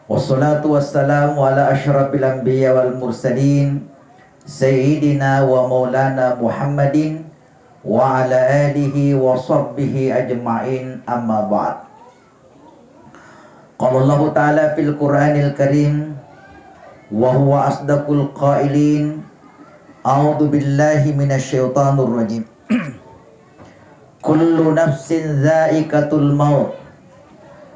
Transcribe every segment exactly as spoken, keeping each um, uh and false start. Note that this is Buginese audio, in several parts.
Wassalatu wassalamu ala asyrafil anbiya wal mursalin, sayyidina wa maulana Muhammadin wa ala alihi wa sahbihi ajma'in, amma ba'd. Qala Allahu ta'ala fil Qur'anil Karim, wa huwa asdaqul qailin, a'udzu billahi minasy syaithanir rajim. Kullu nafsin dzaiqatul maut,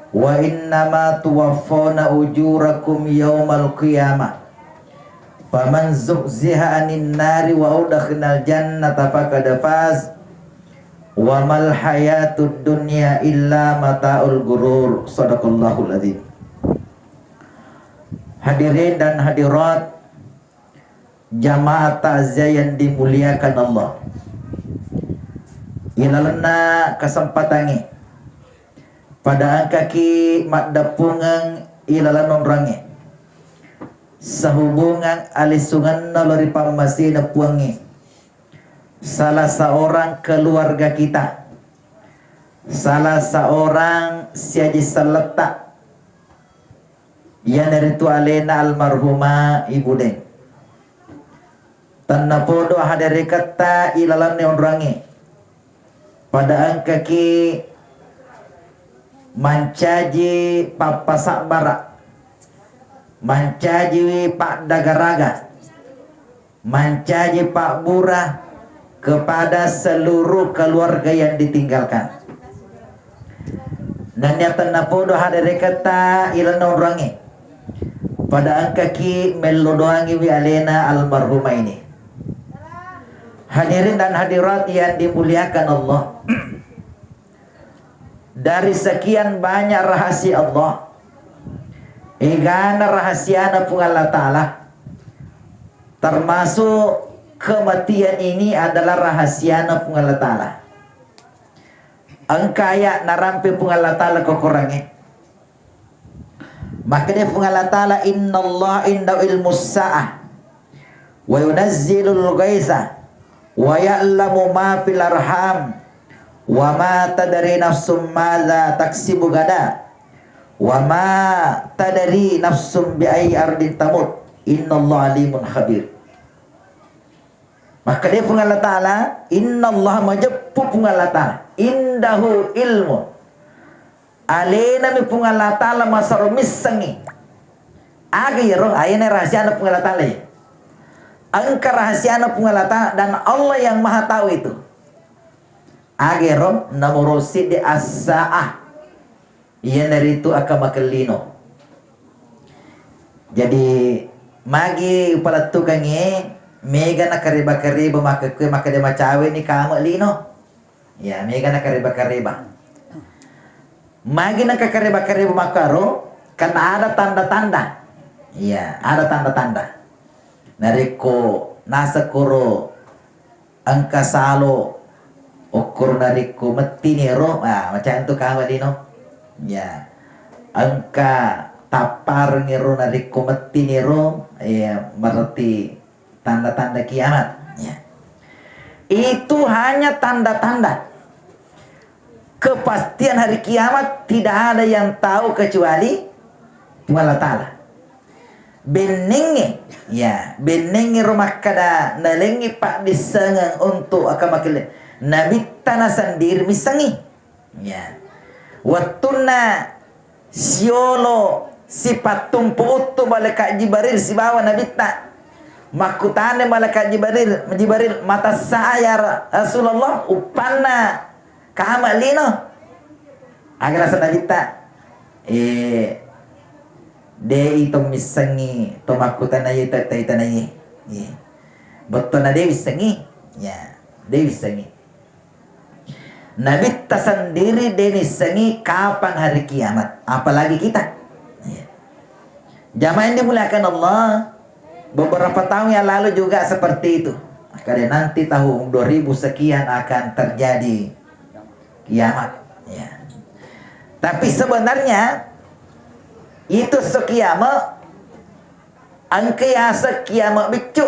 wa innama tuwaffawna ujurakum yaumal qiyamah. Faman zuhziha 'anin nari wa udkhilal jannata faqad faz, wa mal hayatud dunya illa mataul ghurur. Sadaqallahul adzim. Hadirin dan hadirat, jamaah takziah yang dimuliakan Allah. Ilalenna kesempatangnge, pada engkaki maddeppungeng ilalenna onrongnge, sehubungan alisungenna lao ri pammasena Puangnge, salah seorang keluarga kita, salah seorang siaji selletta, iyanaritu alena almarhumah Ibu Deng. Tennapodo hadereketta ilalenna onrongnge, pada engkaki mancaji pappasabbara, mancajiwi paddagaraga, mancaji pabbura kepada seluruh keluarga yang ditinggalkan. Nennia tennapodo hadereketta ilalenna onrongnge, pada engkaki mello doangiwi alena almarhumah ini. Hadirin dan hadirat yang dimuliakan Allah, dari sekian banyak rahasia Allah, egana rahasiana Puang Allah Ta'ala, termasuk kematian ini adalah rahasiana Puang Allah Ta'ala. Engka ayat narampe Puang Allah Ta'ala ko Korangnge. Makkeda Puang Allah Ta'ala, "Innallaha indahu ilmus sa'ah wa yunazzilul ghaitsa wa ya'lamu ma fil arham wa ma tadri nafsum madza taksibu gada wa ma tadri nafsum bi ayyi ardin tamut. Innallaha alimun khabir." Makkeda Puang Allah Ta'ala, "Innallaha," majeppu Puang Allah Ta'ala, "indahu ilmu." Alenami Puang Allah Ta'ala masero missengngi. Aga iyaro? Ayana rahasiana Puang Allah Ta'ala. Engka rahasiana Puang Allah Ta'ala dan Allah yang Maha Tahu itu. Aga iyaro? Nomoro siddi as-sa'ah. Iyanaritu akamakellino. Jadi, magi palettukengngi, mega nakareba-kareba makkekkuwe makkeda macaweni kame lino. Ya, mega nakareba-kareba. Magi nakakareba-kareba makkaro, karena ada tanda-tanda. Iya, ada tanda-tanda. Narekko nasekkoro engka salo, okkoro narekko mettini ero, ah, macam tu kawa lino. Ya. Engka tappareng ero narekko mettini ero, ya, berarti tanda-tanda kiamat. Ya. Itu hanya tanda-tanda. Kepastian hari kiamat tidak ada yang tahu kecuali Puang Allah Ta'ala. Bennengnge, ya, bennengnge ro makkada nalengngi paddissengeng untuk akamakelle. Nabitta nasendiri missengngi. Ya. Wettunna siolo sipattumpu uttu malaikat Jibril sibawa Nabitta. Makkutana malaikat Jibril, Jibril, "Mata saa ya Ra-, Rasulullah?" Uppanna kame lino. Aga naseng Nabitta? Eh, de' ito missengngi to makkutana ye ta-, ta-, tanaye. Ye. Bettona de' missengngi. Ya, de' missengngi. Nabitta sendiri de' nissengngi kapan hari kiamat, apalagi kita. Iya. Jamaah yang dimuliakan Allah, beberapa tahun yang lalu juga seperti itu. Makanya nanti tahun dua ribu sekian akan terjadi kiamat. Ya. Tapi sebenarnya itu sekiamat Engka yaseng kiamat beccu.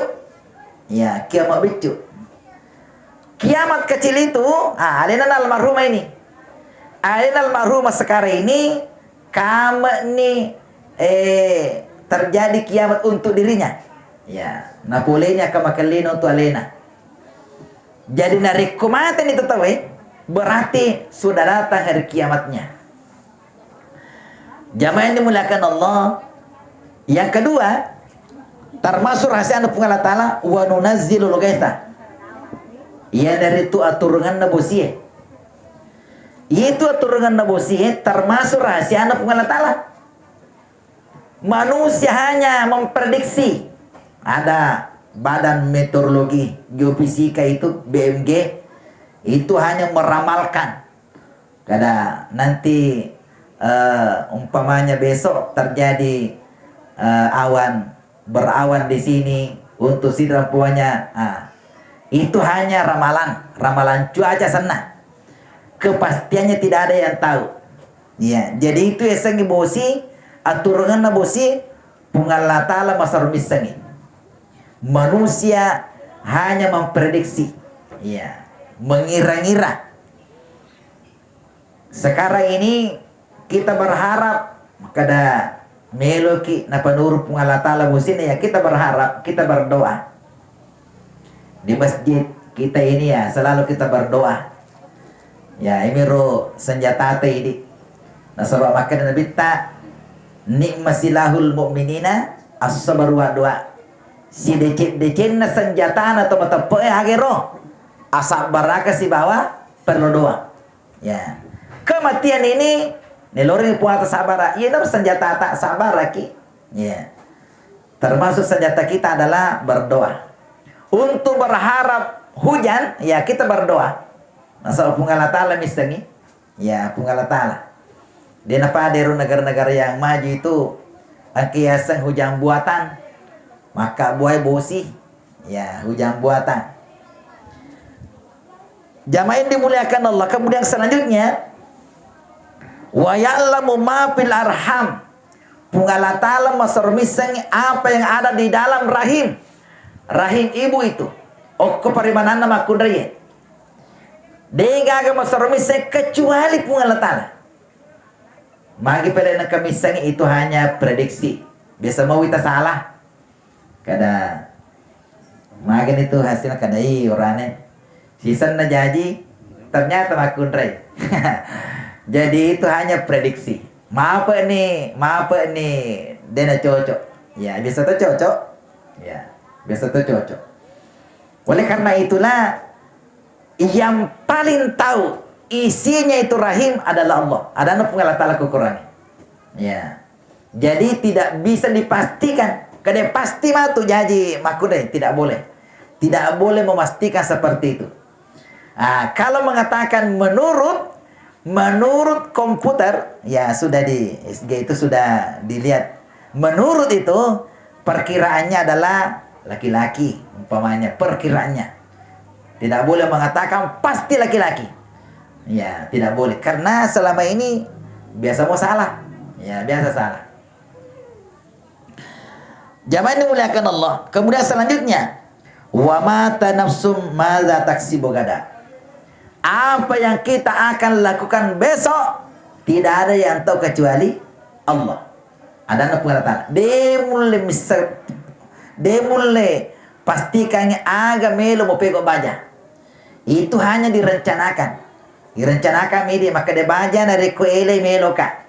Ya, kiamat beccu. Kiamat kecil itu, ah, alena almarhumah ini. Alena almarhumah sekarang ini, kame'ni eh, terjadi kiamat untuk dirinya. Ya, napoleni akka makellina untuk alena. Jadi narekko mateni tu tauwe, berarti sudah datang hari kiamatnya. Jamaah yang dimuliakan Allah, yang kedua, termasuk rahasiana Puang Allah Ta'ala, wa nunazzilul ghaitsa. Iyanaritu aturungenna bosie. Itu aturungenna bosie termasuk rahasiana Puang Allah Ta'ala. Manusia hanya memprediksi. Ada Badan Meteorologi Geofisika itu, B M G, itu hanya meramalkan. Kada nanti, eh, umpamanya besok terjadi, eh, awan, berawan di sini untuk sidrapuanya. Ah, itu hanya ramalan, ramalan cuaca senna. Kepastiannya tidak ada yang tahu. Ya, jadi itu yasengnge bosi, aturangenna bosi, Puang Allah Ta'ala masaro missengngi. Manusia hanya memprediksi, ya, mengira-ngira. Sekarang ini kita berharap kada meloki napanuru Puang Allah Ta'ala musinna, ya, kita berharap, kita berdoa. Di masjid kita ini, ya, selalu kita berdoa. Ya, imiro senjatata idi. Nasaba makkeda Nabitta, "Ni'ma silahul mu'minina as-sabaru wa doa." Sideceng-decenna senjatana to mateppe'e agero, asabbaraka sibawa perlu doa. Ya. Kematian ini, neloreng puasa sabara. Iya, naro senjatata, sabaraki. Ya. Termasuk senjata kita adalah berdoa. Untuk berharap hujan, ya, kita berdoa. Nasaba Puang Allah Ta'ala missengngi. Ya, Puang Allah Ta'ala. De napada ero negara-negara yang maju itu engka yaseng hujan buatan, maka buai bosi. Ya, hujan buatan. Jamaah yang dimuliakan Allah, kemudian selanjutnya, wa ya'lamu ma fil arham. Puang Allah Ta'ala masero missengngi apa yang ada di dalam rahim. Rahim ibu itu. Okko parimananna makkunraie. Degaga masero misseng kecuali Puang Allah Ta'ala. Magi pele nengka missengngi itu hanya prediksi. Biasa mau kita salah. Kada, magani tu hasilna kada, "Ih, urane sisenna jaji, ternyata makkunrai." Jadi itu hanya prediksi. Mape ni, mape ni, dena cocok. Ya, biasa tu cocok. Ya, biasa tu cocok. Oleh karena itulah, yang paling tahu isinya itu rahim adalah Allah. Adana Puang Allah Ta'ala kukurangi. Ya. Jadi tidak bisa dipastikan. Kada pasti matu jaji makkunrai, tidak boleh. Tidak boleh memastikan seperti itu. Ah, kalau mengatakan menurut, menurut komputer, ya sudah di S G itu sudah dilihat. Menurut itu, perkiraannya adalah laki-laki, umpamanya, perkiraannya. Tidak boleh mengatakan pasti laki-laki. Ya, tidak boleh. Karena selama ini biasa mau salah. Ya, biasa salah. Jamaah yang dimuliakan Allah. Kemudian selanjutnya, "Wa ma tadri nafsun madza taksibu gada." Apa yang kita akan lakukan besok, tidak ada yang tahu kecuali Allah. Adana Puang Allah Ta'ala. De mulle missa-, de mulle pastikangngi aga melo mupego baja. Itu hanya direncanakan. Direncanakan midi makkeda baja narekko ele meloka.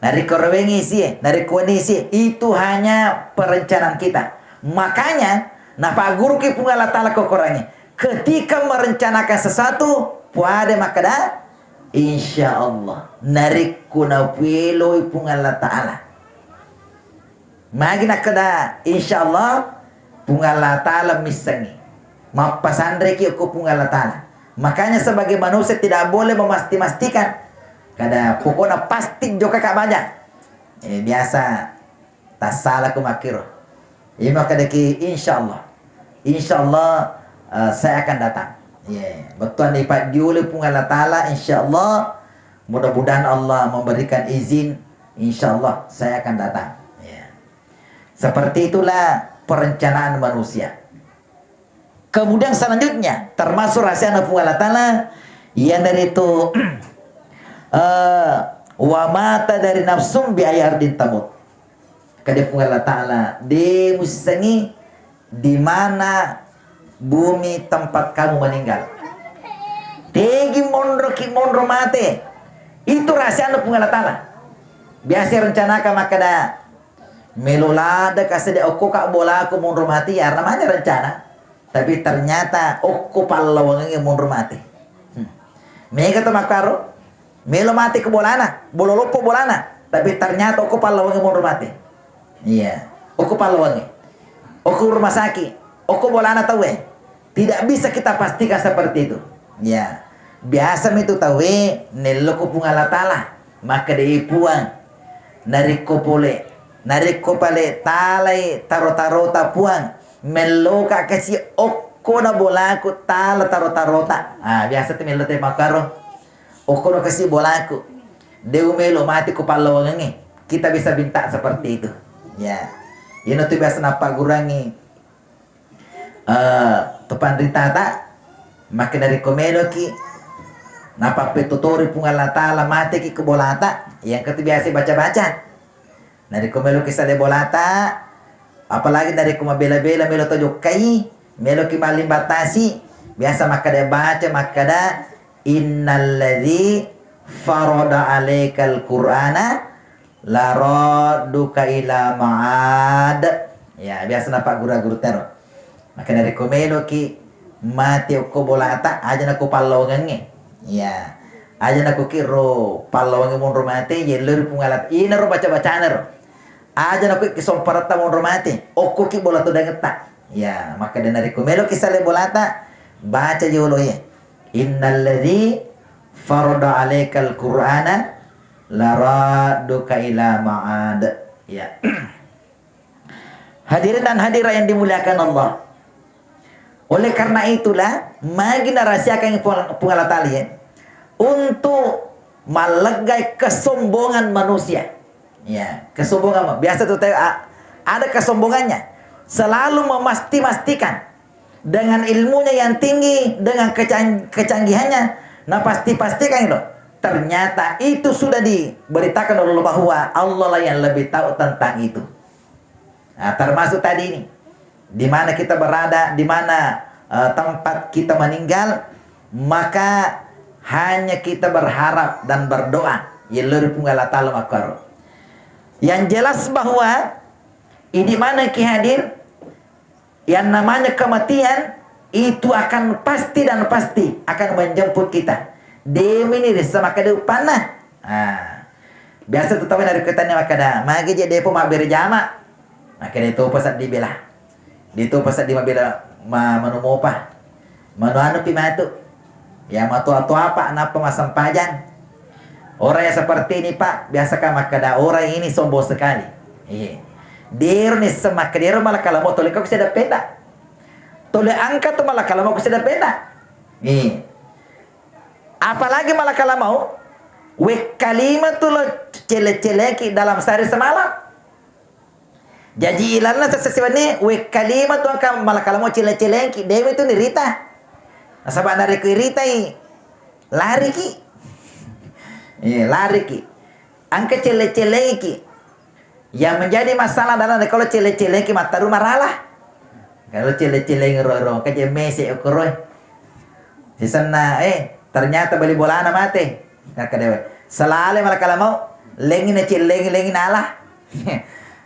Narekko rewengi isie, narekko wenni isie, itu hanya perencanaan kita. Makanya, napagguruki Puang Allah Ta'ala kokorangnge. Ketika merencanakan sesuatu, puada makkeda, "Insya Allah." Narekko napueloi Puang Allah Ta'ala. Magi nakkeda, "Insya Allah," Puang Allah Ta'ala missengngi. Mappasanreki okko Puang Allah Ta'ala. Makanya sebagai manusia tidak boleh memasti-mastikan. Kada pokokna pasti jokka ka baja. Eh, biasa tassala ku makkiro. Iya makkedaki, "Insya Allah. Insya Allah, eh, saya akan datang." Iya, bettuanna ipajjuli Puang Allah Ta'ala, "Insya Allah, mudah-mudahan Allah memberikan izin, insya Allah saya akan datang." Iya. Seperti itulah perencanaan manusia. Kemudian selanjutnya, termasuk rahasia Puang Allah Ta'ala, iyanaritu, eh, "Wa ma tadri nafsun bi ayyi ardin tamut." Kade Puang Allah Ta'ala, de mussengi di mana bumi tempat kamu meninggal. Tegi monroki monro mate. Itu rahasiana Puang Allah Ta'ala. Biasa rencanakan makkeda, melo ladde kasede okko ka bolaku monro mate, ya, namanya rencana. Tapi ternyata okko pallawangengnge monro mate. Hmm. Mega to makkaro, melo mate ko bolana, bolo loppo bolana, tapi ternyata okko pallawangengnge monro mate. Iya, okko pallawangnge. Okko rumah sakit, okko bolana tauwe. Tidak bisa kita pastikan seperti itu. Ya, biasa mi tu tauwe nello ko Puang Allah Ta'ala. Makkedai Puang, narekko pole, narekko pale talai taro-tarota Puang, melloka kasi okko na bolaku tala taro-tarota. Ah, biasa tu mello te makkaro. Okko na kasi bolaku. De umelo mati ko pallawangengnge. Kita bisa minta seperti itu. Ya. Iyana tu biasa nappaggurangi eh, to panritata, makkeda narekko meloki napappetotori Puang Allah Ta'ala, mateki ko bolata, iya engka tu biasa baca-baca. Narekko meloki sale bolata, apalagi narekko mabela-bela melo to jokkai, meloki mallimbatasi, biasa makkeda baca, makkeda, "Innalladzi farada alaikal Qur'ana laradduka ila ma'ad." Ya, biasa napaggura-guru tero. Maka narekko meloki mati okko bolata, aja nako pallawangengnge. Ya. Aja nako ki ro pallawangengnge monro mate, yello ri Puang Allah. Inaro baca-bacana ro. Aja nako ki somparetta monro mate, okko ki bola tudangetta. Ya, maka narekko meloki sale bolata, baca jolo ye. "Innalladzi farada alaikal Qur'ana laradduka ila ma'ad." Ya. Hadirin dan hadirat yang dimuliakan Allah. Oleh karena itulah, magi narahasiakan Puang, Puang Allah Ta'ala ya, untuk malleggai kesombongan manusia. Ya, kesombongan. Biasa tuh, a-, ada kesombongannya. Selalu memasti-mastikan dengan ilmunya yang tinggi, dengan kecang-, kecanggihannya, nah pasti-pastikan itu. Ternyata itu sudah diberitakan oleh Allah bahwa Allah lah yang lebih tahu tentang itu. Nah, termasuk tadi ini, di mana kita berada, di mana, eh, tempat kita meninggal, maka hanya kita berharap dan berdoa. Yello ri Puang Allah Ta'ala makkaro. Yang jelas bahwa idi mana ki hadir, yang namanya kematian itu akan pasti dan pasti akan menjemput kita. Demini rissa makkeda uppanna. Ah. Biasa tu tau narekko tanya makkeda, "Magi je depo mabbere jama?" Makkeda, "Itu apa seddi bela? Itu apa seddi mabbela ma-, manu mopa? Manu anu pi matu? Ya matu atau apa nappa massempajang?" Orang yang seperti ini, Pak, biasa kan makkeda, "Orang ini sombong sekali." Iya. Dero ni semak dero malah kalau mau tolekko sedda peda. Tole angka tu malah kalau mau sedda peda. Iya. Apalagi malah kalau mau, wekkalima tu lo cele-celeki dalam sehari semalam. Jaji ilalna sesesiwenni wekkalima tu angka malah kalau mau cele-celeki, dewi tu nirita. Nasaba narekko iritai, lariki. Iya, lariki. Angka cele-celeki. Yang menjadi masalah adalah kalau cele-celeki mattaru marala. Kalau cele-celeng ro-, ro, kaje mese okoroe. Sisenna, eh, ternyata bali bolana mate. Nakkadewe. Selale malakala mau, lengi na celleng, lengi nala.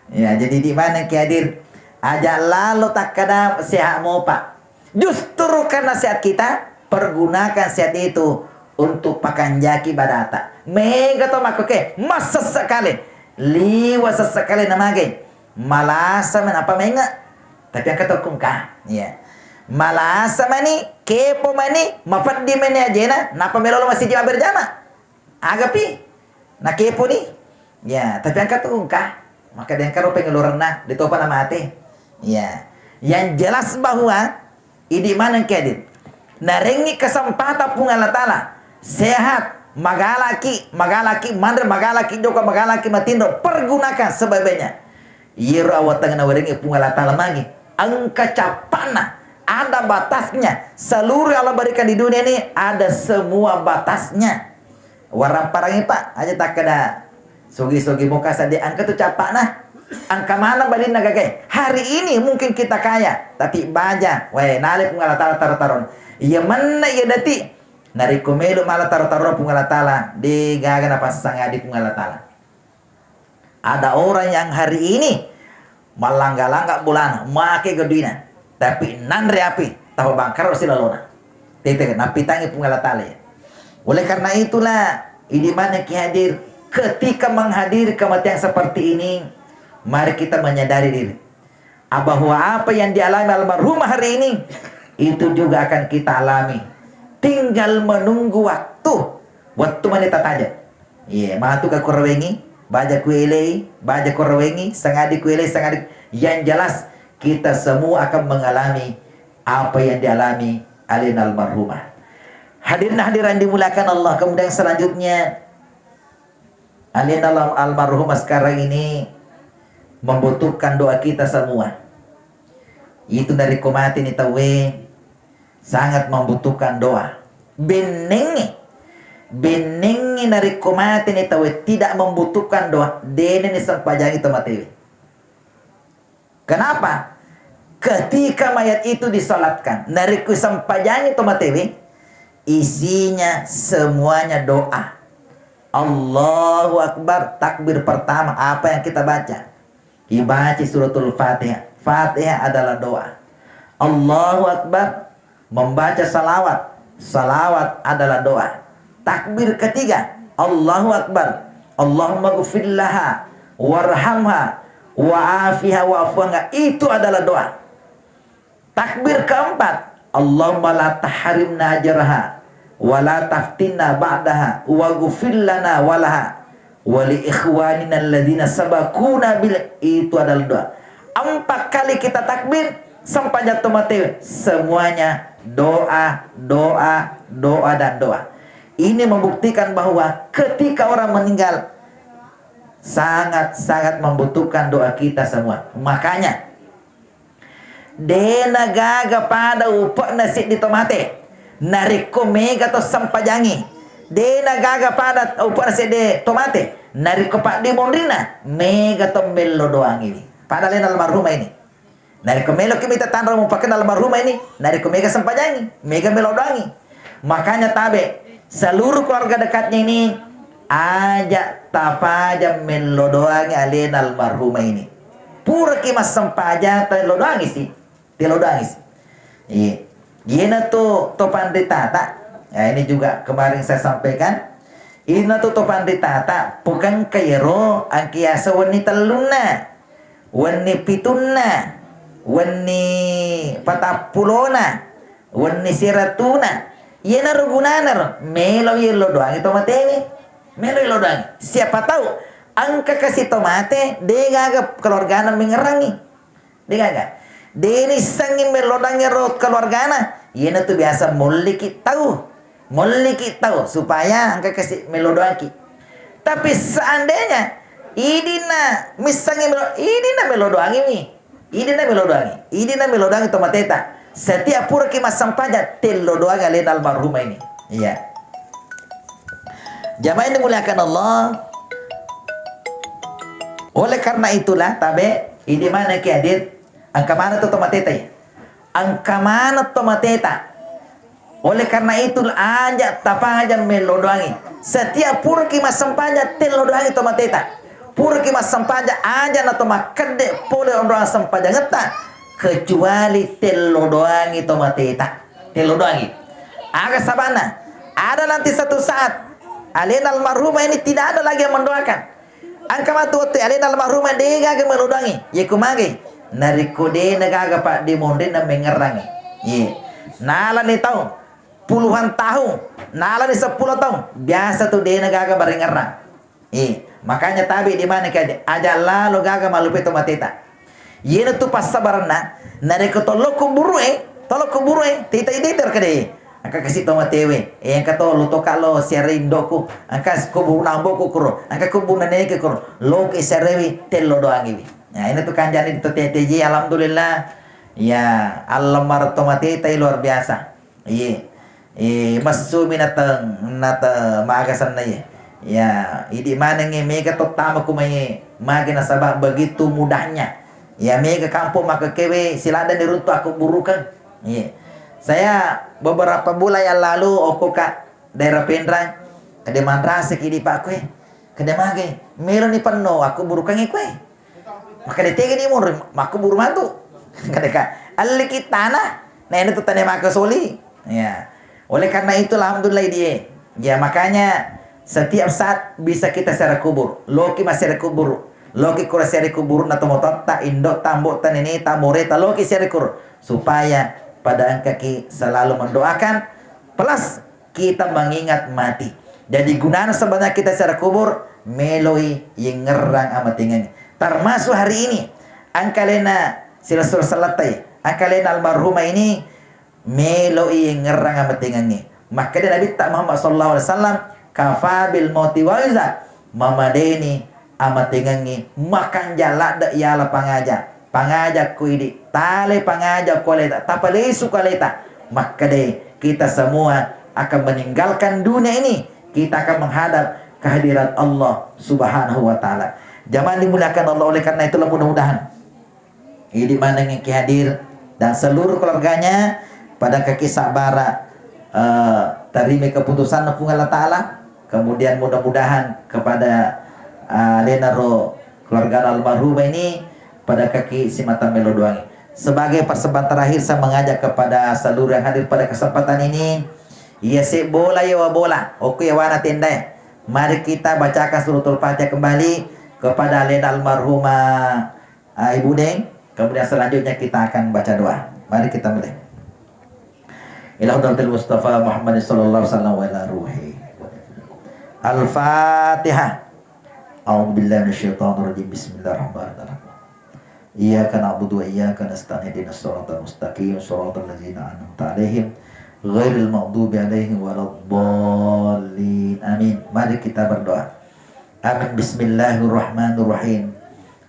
Ya, jadi di mana ki hadir? Aja lalo takkada sehat mopa. Justru karena sehat kita, pergunakan sehat itu untuk pakanjaki badata. Mega to makkoke, massa sekali. Liwa sesekali namage. Malasa menapa menga. Tapi angka tokkungka. Iya. Malasa mani, kepo mani, mapeddi mani ajena, napa melolo masiji berjama. Agapi. Nakeponi. Ya, tapi angka tu engka. Maka dia engka ro pengeluaranna, ditopa na mate. Ya. Yang jelas bahwa idi maneng kedit. Narengi kesempatan Puang Allah Ta'ala. Sehat, magalaki, magalaki, manre magalaki, joko magalaki, matinro, pergunakan sebaik-baiknya. Iyero awatang nawerengi Puang Allah Ta'ala magi. Engka cappana, ada batasnya. Seluruh yang Allah berikan di dunia ini ada semua batasnya. Warapparangngi, Pak, aja takkeda sogi-sogi moka seddi engka tu cappana. Engka maneng balinna gagae. Hari ini mungkin kita kaya, tapi baja, wae, nale Puang Allah Taala taro-tarona. Iya manna iya dati, narekko melo mala taro-tarona Puang Allah Taala, de gaga napassangadi Puang Allah Taala. Ada orang yang hari ini mallangga-langga bolana, make gaduina, tapi nanre api, tapabangkaro silalona. Tete, napitangi Puang Allah Taala ya. Oleh karena itulah, idi maneng ki hadir, ketika menghadiri kematian seperti ini, mari kita menyadari diri bahwa apa yang dialami almarhumah hari ini, itu juga akan kita alami. Tinggal menunggu waktu. Waktu mani tataja. Iya, matu ka kurawengi, baja kuelei, baja kurawengi, sangadi kuelei, sangadi. Yang jelas, kita semua akan mengalami apa yang dialami alena almarhumah. Hadirin hadirat yang dimuliakan Allah, kemudian selanjutnya, alena al-, almarhumah sekarang ini membutuhkan doa kita semua. Itu narekko mate ni tauwe, sangat membutuhkan doa. Bennengngi, bennengngi narekko mate ni tauwe tidak membutuhkan doa, dena ni sempajangi to matewe. Kenapa? Ketika mayat itu disalatkan, narekko sempajangi to matewe, isinya semuanya doa. Allahu Akbar, takbir pertama, apa yang kita baca? Dibaca suratul Fatihah. Fatihah adalah doa. Allahu Akbar, membaca salawat. Salawat adalah doa. Takbir ketiga, Allahu Akbar. Allahumma gfir laha warhamha wa afiha wa'fu anha. Itu adalah doa. Takbir keempat, Allahumma la tahrimna ajraha wa la taftinna ba'daha wa gfir lana wa laha wa li ikhwanina alladzina sabaquna bil, itu adalah doa. Empat kali kita takbir, sempajang to matewe, semuanya doa, doa, doa, dan doa. Ini membuktikan bahwa ketika orang meninggal, sangat-sangat membutuhkan doa kita semua. Makanya, dena gaga pada upe'na seddi to mate, narekko mega to sempajangi. Dena gaga pada upe'na seddi to mate, narekko paddimonrinna, mega to mello doangiwi. Pada alena almarhumah ini. Narekko meloki mita tanra mupakenna almarhumah ini, narekko mega sempajangi, mega melo doangi. Makanya tabe, seluruh keluarga dekatnya ini, aja tapaja mello doangi alena almarhumah ini. Puraki massempajang, tello doangi si, tello doangi si. Iya. Iyena tu to panritata. Ya, ini juga kemarin saya sampaikan. Ina tu to panritata, pukangka yero angkiasa wenni tellunna. Wenni pitunna, wenni patappulona, wenni siratuna. Iyanaro gunanaro, melo yello doangi to matewe. Melo yello doangi. Siapa tahu, engka kasi to mate, degaga keluargana mengerangi. Degaga. Denissengi mello doangi ro keluargana. Iyanatu biasa molliki tau. Molliki tau supaya engka kasi melo doangki. Tapi seandainya idinna missengngi melo, idinna melo doangiwi. Idinna melo doangi. Idinna melo doangi to mateta. Setiap puraki massempajang, tello doangi alena almarhumah ini. Iya. Jamaah yang dimuliakan Allah. Oleh karena itulah, tabe, idi mana ki hadir, engka mana tu to mateta ya? Engka mana to mateta? Oleh karena itu, aja tapaja mello doangi. Setiap puraki massempajang, tello doangi to mateta. Puraki massempajang, aja na to makkedde pole onroang sempajangetta, kecuali tello doangi to mateta. Tello doangi. Aga sabana? Ada nanti satu saat, alena almarhumah ini tidak ada lagi yang mendoakan. Engka matu wettu alena almarhumah de gaga melo doangi. Ye kumage? Narekko de na gaga paddimonrinna mengerangi. Ye. Nalani taung, puluhan tahun, nalani seppulo taung, biasa tu de na gaga marengerang. Ye. Makanya tabe di mana kaji, aja lalo gaga malupe to mateta. Iyena tu passabarenna, narekko tollo kuburu'e, tollo kuburu'e, tita-tita terkede. Engka kasi to matewe, eh, engka to lo toka lo siare indoku, engka kuburu namboku kuro, engka kuburu neneke kuro, lo ke siarewi, tello doangiwi. Nah, ini tu kanjani to T T J, alhamdulillah. Ya, allamar to mateta luar biasa. Iye. Eh, messumi nateng, nate magasenna iye. Ya, idi manengngi mega to tama kumai Magi nasaba begitu mudahnya. Ya, mega kampung makkekewe siladani runtu akkuburukeng. Iya. Saya beberapa bulan yang lalu okko ka daerah Penrang, kada manrasaki di Pak kue. Kada mage, melo ni penno akkuburukengngi kue. Makkeda tega ni munri, makkuburu matu. Kada ka, alliki tanah, na ena tu tane maka soli. Ya. Oleh karena itu, alhamdulillah dia. Ya, makanya setiap saat bisa kita ziarah kubur. Loki masziarah kubur. Loki kura ziarah kubur na tomototta, indotta, ambotta, neneta, moreta, loki ziarah kubur. Supaya pada engkaki selalu mendoakan, plus kita mengingat mati. Jadi gunana sebenarnya kita ziarah kubur, meloi yengngerrang amatengengnge. Termasuk hari ini, engka alena silessureng sellettai, engka alena almarhumah ini, meloi yengngerrang amatengengnge. Makkeda Nabitta Muhammad sallallahu alaihi wasallam, "Kafa bil mauti wa'izah." Mamadeni amatengengnge, makanja ladde yala pangaja. Pangaja ko idi, tale pangaja ko aleta, tapalesu ko aleta. Makkeda kita semua akan meninggalkan dunia ini, kita akan menghadap kehadirat Allah Subhanahu wa Ta'ala. Jamaah dimuliakan Allah, oleh karena itulah mudah-mudahan idi manengngi ki hadir dan seluruh keluarganya pada kaki sabara, eh, terima keputusan Puang Allah Ta'ala. Kemudian mudah-mudahan kepada, eh, alena ro keluarga almarhumah ini pada kaki simata melo doangi. Sebagai persembahan terakhir, saya mengajak kepada seluruh yang hadir pada kesempatan ini, iya se bola, iya wa bola, okko iya wana tendae. Mari kita bacakan suratul Fatihah kembali kepada alena almarhumah, ah, Ibu Deng. Kemudian selanjutnya kita akan baca doa. Mari kita mulai. Ila hadratil Mustafa Muhammad sallallahu alaihi wasallam wa ila ruhi. Al-Fatihah. A'udzu billahi minasyaitonir rajim. Bismillahirrahmanirrahim. Iyyaka na'budu wa iyyaka nasta'in. Ihdinas siratal mustaqim. Siratal ladzina an'amta 'alaihim ghairil maghdubi 'alaihim waladdallin. Amin. Mari kita berdoa. Amin. Bismillahirrahmanirrahim.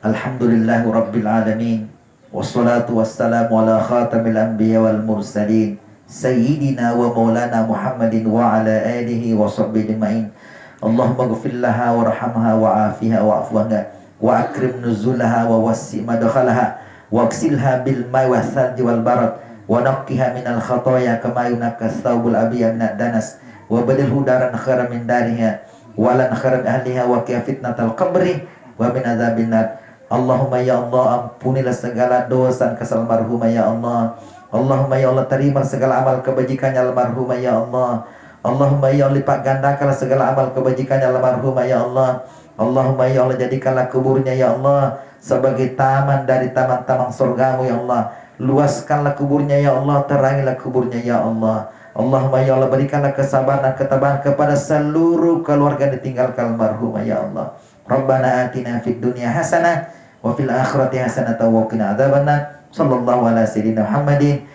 Alhamdulillahi rabbil alamin. Wassalatu wassalamu ala khatamil anbiya wal mursalin, sayyidina wa maulana Muhammadin wa ala alihi wa sahbihi ajma'in. Allahumma ighfir laha warhamha wa afiha wa'fu anha wa akrim nuzulaha wa wassi madkhalaha wa aksilha bil ma'i was salji wal barad wa naqqiha minal khataya kama yunaqqa tsaubul abyadu minad danas wa badilhu daran khairan min dariha wa ahlan khairan min ahliha wa qina fitnatal qabri wa min adzabin nar. Allahumma ya Allah, ampunilah segala dosa almarhumah ya Allah. Allahumma ya Allah, terima segala amal kebajikannya almarhumah ya Allah. Allahumma ya Allah, lipat gandakanlah segala amal kebajikannya almarhumah ya Allah. Allahumma ya Allah, jadikanlah kuburnya ya Allah sebagai taman dari taman-taman surgamu ya Allah. Luaskanlah kuburnya ya Allah, terangilah kuburnya ya Allah. Allahumma ya Allah, berikanlah kesabaran dan ketabahan kepada seluruh keluarga yang ditinggalkan almarhumah ya Allah. Rabbana atina fid dunya hasanah wa fil akhirati hasanah wa qina adzabannar. Sallallahu ala sayyidina Muhammadin